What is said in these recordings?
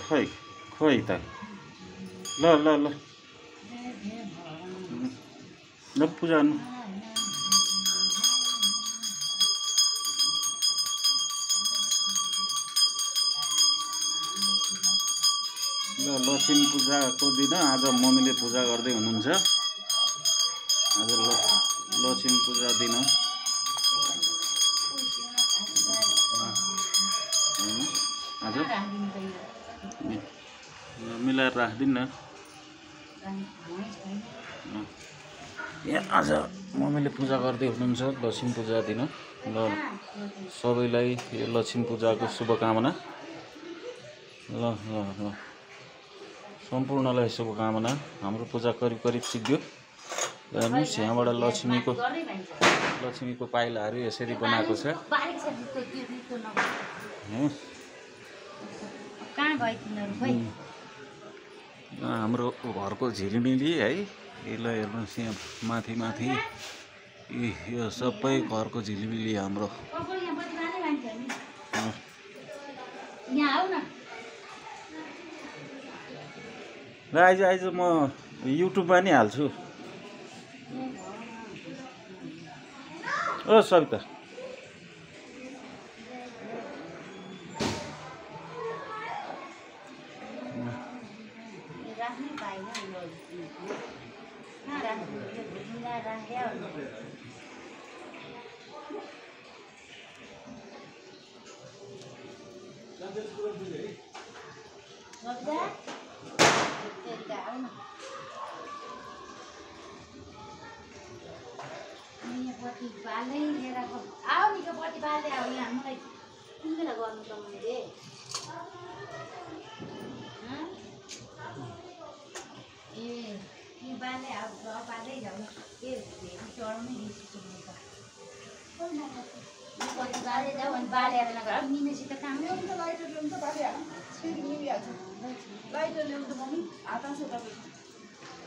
खै खोइ त ल ल ल ल पूजा गर्नु ल लक्ष्मी पूजाको दिन आज मम्मीले पूजा गर्दै हुनुहुन्छ आज लक्ष्मी पूजा दिन आज मिलाएर राखिदिनु न आज मम्मीले पूजा गर्दै हुनुहुन्छ लक्ष्मी पूजा दिन ल सबैलाई यो लक्ष्मी पूजाको शुभकामना ल ल ल सम्पूर्णलाई शुभकामना हाम्रो पूजा करिब करिब सिद्धियो हेर्नुहोस् यहाँबाट लक्ष्मीको पाइलाहरू यसरी बनाएको छ हाम्रो घरको झिलिमिली है यसलाई हेर्नुहोस् यहाँ माथि माथि यो सबै घरको झिलिमिली हाम्रो र आइज म युट्युबमा नि हाल्छु ओ सविता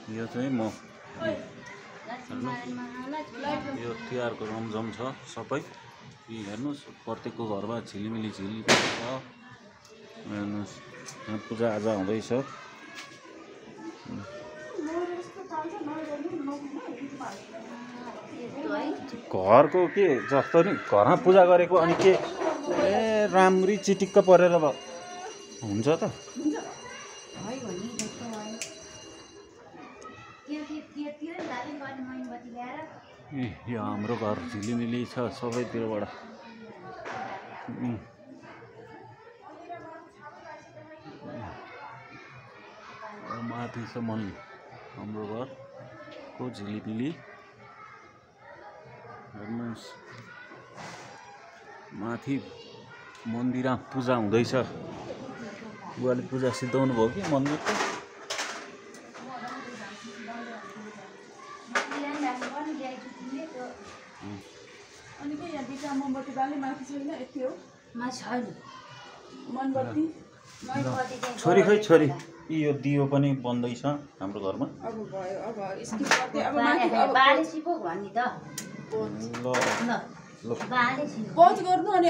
यो चाहिँ म यो तिहारको रमझम छ सबै हेर्नुहोस् प्रत्येकको घरमा झिलिमिली छ हेर्नुहोस् यहाँ पूजा आजा हुँदैछ घरको के जस्तो नि घरमा पूजा गरेको अनि के राम्री चिटिक्क परेर हुन्छ त यो हाम्रो घर झिलिमिली छ सबैतिरबाट माथिसम्म हाम्रो घरको झिलिमिली हेर्नुहोस् माथि मन्दिरमा पूजा हुँदैछ बुवाले पूजा सिद्धाउनु भयो कि मन्दिरको छोरी खै छोरी यो दियो पनि बन्दैछ हाम्रो घरमा ल